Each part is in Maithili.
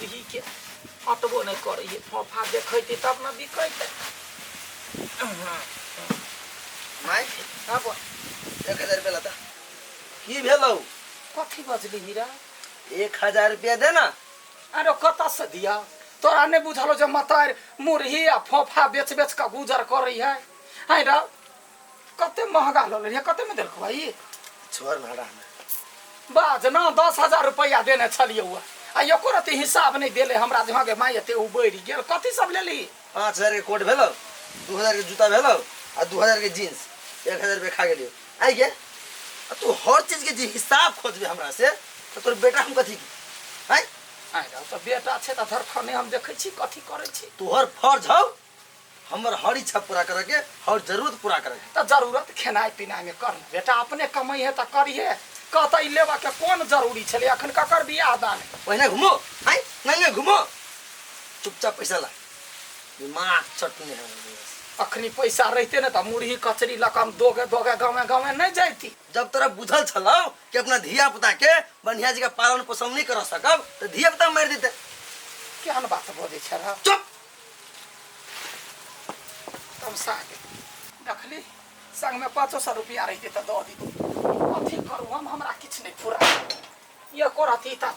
मुरही के अटबो नहि करै है फोफा देखैते तब ने बिकैते। माय। हाँ बो। 1000 रुपया लता की भेलौ? कथी बजली हीरा? 1000 रुपया दे ना। अरे कतऽ से दिया? तोरा नहि बुझलो जे मतार मुरही आ फोफा बेच बेच कऽ गुजर करै है। आइ रा कते महंगा लऽ लेलियै, कते में देलकौ ई? छोड़ ना रहना। बाज ना, 10,000 रुपया देने छलियै हुआ आ एको रत्ती हिसाब नहि देले हमरा जे हँ गे माय एते उबरि गेल। कथी सब लेली? 5000 के कोट भेलौ, 2000 के जूता भेलौ आ 2000 के जींस। 1000 रुपया खा गेलियौ। आइ गे, आ तू हर चीज के जे हिसाब खोजबे हमरा से तऽ तोर बेटा हम कथी की? आँय? आइ रौ तऽ बेटा छै तऽ धरफने हम देखै छी कथी करै छी। तोहर फर्ज हौ हमर हर इच्छा पूरा करे के, हर जरूरत पूरा करे के। तऽ जरूरत खेनाइ पिनाइ में कर बेटा, अपने कमाइ है तऽ करिहे। कहतै ई लेबऽ के कोन जरूरी छलै? अखन ककर बियाह दान है? ओहिना घुमो, आँय? नहीं नहीं घुमो, चुपचाप पैसा ला, दिमाग चटने है बस। अखनी पैसा रहते ने तऽ मुरही कचरी लऽ कऽ हम दोगे दोगे गाँवे गाँवे नहि जैती। जब तोरा बुझल छलौ कि अपना धिया पुता के बढ़िया जगह पालन पोषण नहीं कर सकब तऽ धिया पुता मारि देते। केहन बात बजै छै रे? चुप। तमसा के देखली संग में 500 रुपया रहते तऽ दऽ दी। अथी करू हम, हमरा किछु नहि फुरा ये करती तऽ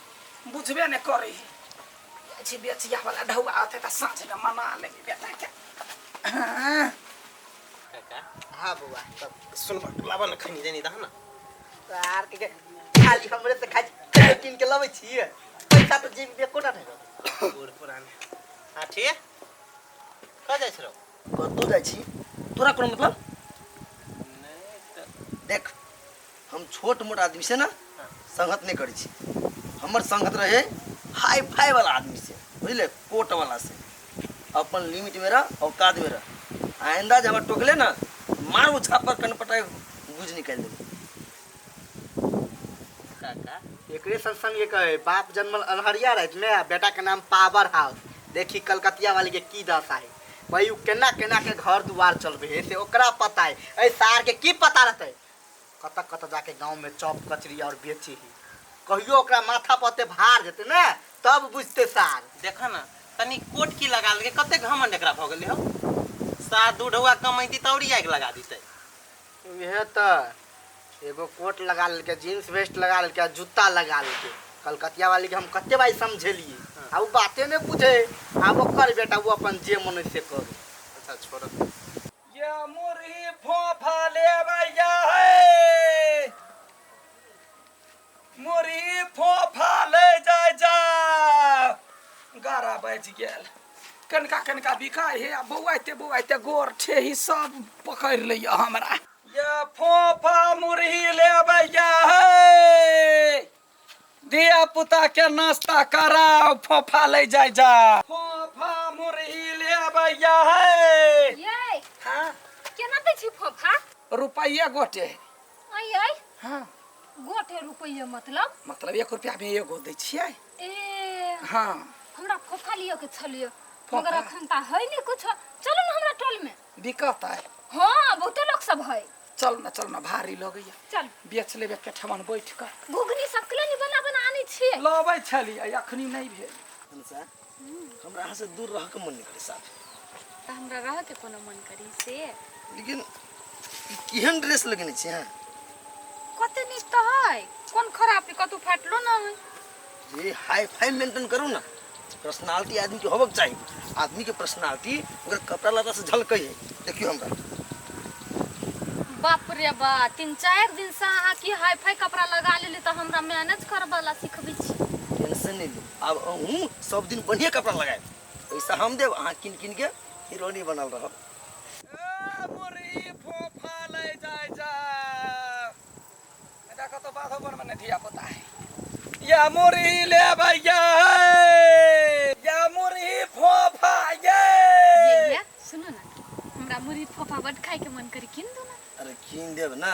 बुझबे नहि करै है। जाइ छी बेचिया वाला ढौआ अते तऽ साँझ में मना लेबी बेटा के। हाँ। काका। हाँ बउआ। तब सुन लाबऽ ने खैनी देनी दह ना। आर के खाली हमरे से खाइ छी, कीन के लबै छी, पैसा तऽ जेबी में एकोटा नहि रहै। बूढ़ पुरान हाँ ठीक कह जाइ छौ? कतौ जाइ छी तोरा कोनो मतलब? देख हम छोट मोट आदमी से ना संगत नहीं करै छी। हमर संगत रहे हाई फाई वाला आदमी से, बुझले, कोट वाला से। अपन लिमिट में रह, औकात में रह। आइंदा जब हमरा टोकले ना मारू छापर कन पटाई गुज निकाल देबो। काका एकरे संग संग एक है, बाप जन्मल अनहरिया रात में आ बेटा के नाम पावर हाउस। देखी कलकतिया वाली के की दशा है भाई, उ केना केना के घर दुआर चलबे है से ओकरा पता है, ए सार के की पता रहते? कत कत जाके गांव में चॉप कचरी और बेची ही, कहियो ओकरा माथा पर भार जेते ना तब बुझते सार। देखा ना तनी कोट की लगा लगे कते घमंड एकरा भ गेलै हो। सार दू ढौआ कमैती त औरी आगि लगा दीते। उहे त एगो कोट लगा लेलकै, जींस वेस्ट लगा लेलकै आ जूता लगा लेलकै। कलकतिया वाली के हम कते बार समझेलिए आ उ बाते नहीं बुझे। आब ओकर बेटा वो अपन जे मन है से करू। अच्छा छोड़। ये मुरही फोफा लेबै जा है, मुरही फोफा ले जाय जा। गारा बचि गेल, कनका कनका बिकाय हे आ बौआइते बौआइते गोर ठेही सब पकड़ि लैया हमरा। ये फोफा मुरही लेबै जा है, धिया पुता के नाश्ता कराओ, फोफा ले जाय जा। फोफा मुरही लेबै जा है। ये हाँ। केना दै छी फोफा? रुपैया गोटे। आई आई। हाँ। गोटे रुपैया मतलब? मतलब 1 रुपया में एगो दै छियै। ए। हाँ। हमरा फोफा लिअ के छलियै, फोफा? मगर अखन ता है नहीं कुछ। चलू ना हमरा टोल में। दिक्कत है? हाँ बहुते लोग सब है। चल ना, चल ना, भारी लगैया। चल। बेच लेबे के ठमन बैठ कर। घुघनी सब के लिए बना बना आनै छियै। लबै छलियै, अखनी नहीं भेल। मनसा, हमरा अहाँ से दूर रह के मन नहीं करे साफ। त हमरा रह के कोनो मन करी से। लेकिन ई केहन ड्रेस लगेने छी अहाँ? कते नीक त है, कोन खराब है, कतौ फाटलो न है। जे हाई फाई मेंटेन करू ना, पर्सनालिटी आदमी के होबक चाही। आदमी के पर्सनालिटी ओकर कपड़ा लत्ता से झलकै है। देखियो हमरा। बाप रे बा, 3-4 दिन से अहाँ की हाई फाई कपड़ा लगा लेली त हमरा मैनेज करबला सिखबै छी। टेंशन नहीं लू, अब अहूँ सब दिन बढ़िया कपड़ा लगाए, पैसा हम देब, अहाँ किन किन के हीरोनी बनल रहब। ए मुरही फोफा ले जाय जा। देखो तो बाधो बन में धिया पुता है। या मुरही ले भैया है, या मुरही फोफा ये। ये ये सुनो ना, हमरा मुरही फोफा बड खाए के मन करी, किन दो ना। अरे किन देब ना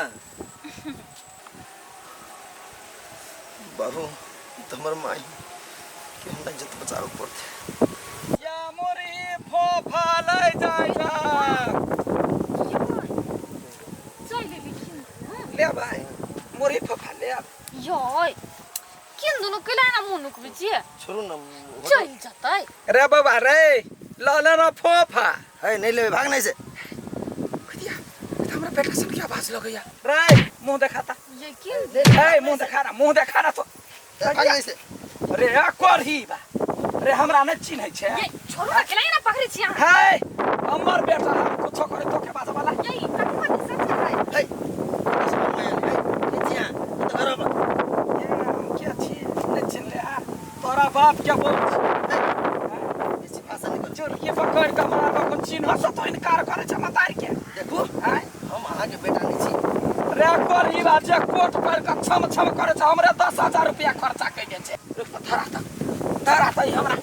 बाबू, ई तो हमर माई के हमरा इज्जत बचावे पड़ते। या मुरही फोफा ले जाय जा। चल लेली किन दो ना। ले भाई मुरही फोफा ले। योय किन दुनू केला एना मुँह नुकबै छियै? छोड़ू न। चलि जेतै। रे बाबा रे, लऽ लेना फोफा। है, नहीं लेबै, भाग नहीं से। कथिया ई तऽ हमरा बेटा सन के आवाज लगैया। रे मुँह देखाता। ये की? ए, मुँह देखा ना, मुँह देखा ना तो। भाग नहीं से। रे करही बा रे, हमरा नहि चिन्है छै? ये छोड़ू ना, केला एना पकड़ै छी अहाँ? है, हमर बेटा, हम कुछो करे तो के बात वाला। ये कथी कथी सब छै? है, है नीचिया तो घर पर। ये हम के छी, नहि चिन्हले है? तोरा बाप के बोल छी। बेसी भाषा निकल। चोर के पकड़ के मारबो, कोन चिन्ह से तो इनकार करे छै मतार के। देखू। आँय? हम अहाँके बेटा नहीं छी। रे करही बा, जे कोट पर के छम छम करे छै, हमरे 10,000 रुपया खर्चा कइने छै। रुक तऽ, धरा तऽ, धरा तऽ, ई हमरा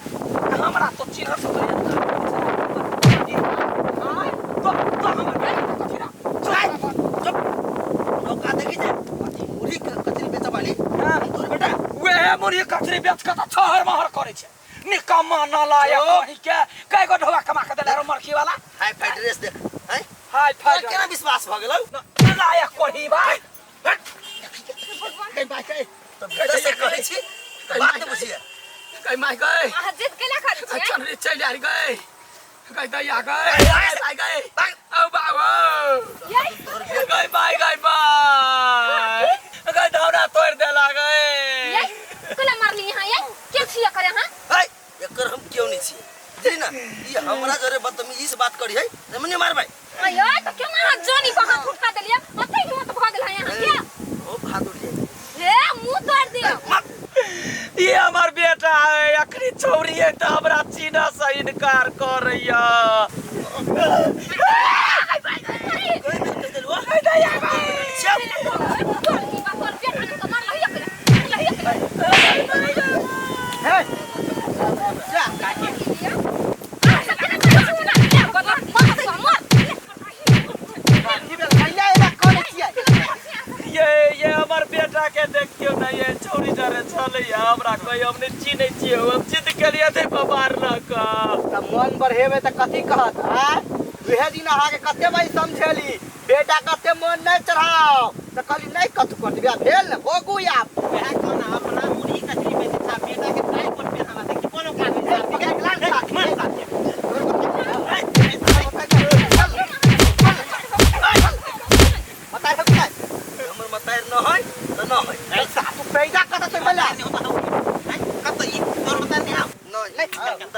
हमरा तो चिन्ह से तो इनकार करे छै। आँय? तो तो हमर बेटा के कथी रा? चुप, औकात देखी छै कथी मुरही कचरी बेचऽ वाली। हाँ। हम तोर बेटा। वेहे मुरही कचरी बेच के तऽ छहर महर करे छै, निकम्मा नालायक कहीं के। कय गो ढोआ कमा के देले रो मरखी वाला? हाई फाई ड्रेस देख हैं। हाय फाय। तोरा केना विश्वास भऽ गेलौ? नालायक कोढ़ी बा। कहीं बात कहीं तऽ बेटा से कहै छी तऽ बात नहि बुझिए। गई माय गई। अहाँ जिद केला करै छियै? चल रे, चल यार, गई गई दैया गई गई गई। औ बाबू। ये गई माय, गई माय गई, धौना तोड़ देला गई। ये केला मारली यहाँ? ये के छियै करे अहाँ? है, एकर हम क्यों नहीं छियै, बुझली ना? ई हमरा जरे बदतमीजी से बात करी है तऽ हम नहीं मारबै। अयो, तऽ केना अहाँ जानी पर हाथ उठा देलियै? ओते हिम्मत भऽ गेल है अहाँ के? ओ हाथ उठ जाए। हे, मुँह तोड़ दियौ। ये हमर बेटा है, अखनी छौरी है तऽ हमरा चिन्ह से इनकार करैया। कहि देल, कहि देलु। हे जा। की भेल? कहिया एना करै छियै? ये हमर बेटा के देखियो ना, ये छौरी जरे चलैया, हमरा कही हम नहीं चिन्है छियै, हम जिद केलियै तै पर मारलक। तऽ मन बढ़ेबै तऽ कथी कहत? आँय, उएह दिन अहाँके कते बारी समझेली, बेटा कते मन नहि चढ़ाओ, तऽ कहली नहि कथू करतै। बियाह भेल ने, भोगू आब। वएह कहना अपना मुरही कचरी बेचै छा, बेटा के टाई कोट पेनावा देखी, कोनो काज नहीं। हे, पकड़ के लान साथ। मार साथ। बताइ सब कि हमर मतार न है तऽ न है। ऐसा तू पैदा कतऽ से भेला? कत ई तोर बता नहीं आओ। नहीं। नहीं। कत?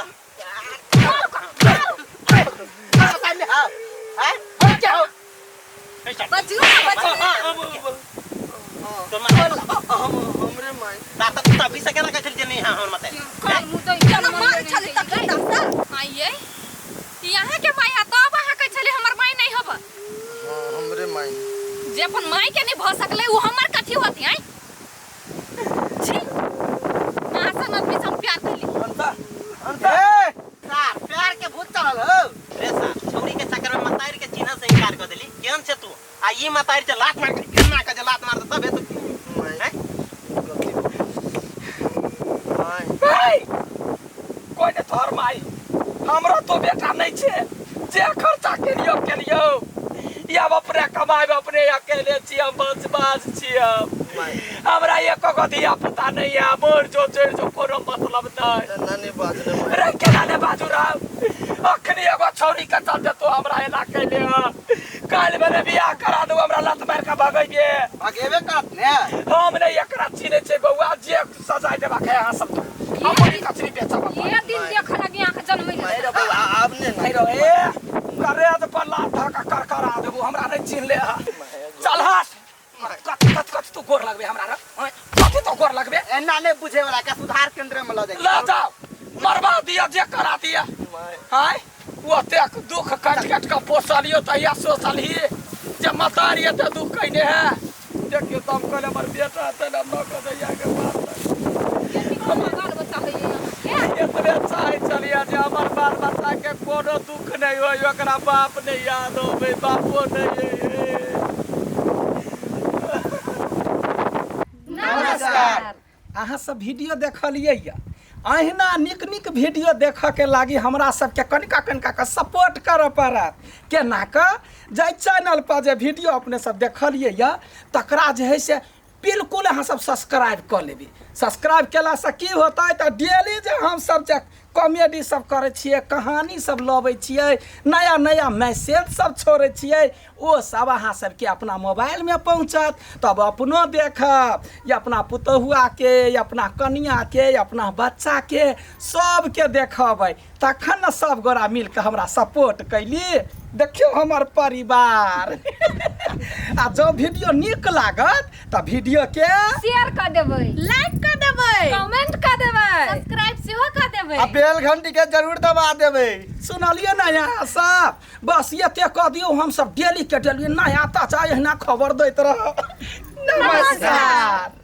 बताइ नहीं आओ। हैं, और क्या हो? बचियो ना, बचियो ना। तोर मार। हम हमरे माय। ता तभी से केना कहै जे नहीं हां हमर मते। केना मार छलै तखन डॉक्टर आइए यहाँ के माई है, तब अहाँ कहै छलै हमर माई नहीं हब। हाँ, हमरे माय। जे अपन माई के नहीं भऽ सकलै, उ हमर कथी होती? आइ छी, अहाँ संग आदमी से हम प्यार कैली। अंता अंता। ए सार, प्यार के भूत चढ़ल हो। रे साहब, छौरी के चक्कर में मतार के चिन्ह से इनकार कर देली। केहन छे तू? आ ई मतार के लात मार के केना के जे लात मार तबे तो माय। हैं? गलती भऽ गेल। माय। हे, कोई ने तोहर माई, हमरो तो बेटा नहीं छे जे खर्चा केलियो केलियो। या अपने कमाएब, अपने अकेले छी हम, बस छी हम। माय। हमरा एको गो धिया पुता नहीं है, मर जो जड़ जो, कोनो मतलब नहीं। एना नहि बाज रे माय। रे केना ने बाजू राम? अखनी एगो छौरी के चलते तो हमरा एना कैले ह, काल्हि भेले बियाह करा दू, हमरा लत मारि के भगैबे। भगेबे करत ने। हम नहीं एकरा चिन्है छै बौआ, जे सजाय देबाक है अहाँ सब तो हम मुरही कचरी बेचब अपन। ये दिन देख लगी अहाँके जनमै। माय रे बौआ, आब ने। नहीं रो, ए करेज पर लात धऽ के करकरा देबू, हमरा नहीं चिन्हले ह। चल हट, कत कत कत तू गोर लगबे हमरा रे? आँय, कथी तो गोर लगबे? एना नहि बुझे वाला के सुधार केंद्र में लऽ जाइ। लऽ जाओ, मरबा दिया जे करा दिया। माय। आँय, ओतेक दुख काटि काटि कऽ पोसलियो, तहिया सोचलही जे मतारी एते दुख कैने है। देखियौ तऽ हम कहलियै हमर बेटा तऽ हम न कऽ दैया के बात। बाल बच्चा होइए अहाँके? एतबे चाहै छलियै जे हमर बाल बच्चा के कोनो दुख नहि होय, ओकरा बाप नहि याद होबै, बापो नहि होय। नमस्कार। अहाँ सब वीडियो देखलियै यऽ, अहिना नीक नीक वीडियो देखऽके लागी हमरा सबके कनिका कनिका कऽ सपोर्ट करऽ पड़त। केना कऽ? जाहि चैनल पर जे वीडियो अपने सब देखलियै यऽ, तकरा जे है से बिल्कुल अहाँ सब सब्सक्राइब कऽ लेबै। सब्सक्राइब केलासँ की होतै तऽ डेली जे हमसब जे कॉमेडी सब करै छियै, कहानी सब लबै छियै, नया नया मैसेज सब छोड़ै छियै, ओ सब अहाँ सबके अपना मोबाइलमे पहुँचत। तब अपनो देखब या अपना पुतहुआके या अपना कनिआके या अपना बच्चाके सबके देखबै, तखन ने सब गोरा मिलके हमरा सपोर्ट कैली। देखियौ हमर परिवार। आ जँ वीडियो नीक लागत तऽ वीडियोके शेयर कऽ देबै, लाइक कऽ देबै, कमेंट कऽ देबै, सब्सक्राइब सेहो कऽ देबै आ बेल घंटी के जरूर दबा देबै। सुनलियै ने यहाँ सब? बस एते कऽ दियौ, हमसब डेली के डेली नया ताजा एहिना खबर दैत रहब। नमस्कार।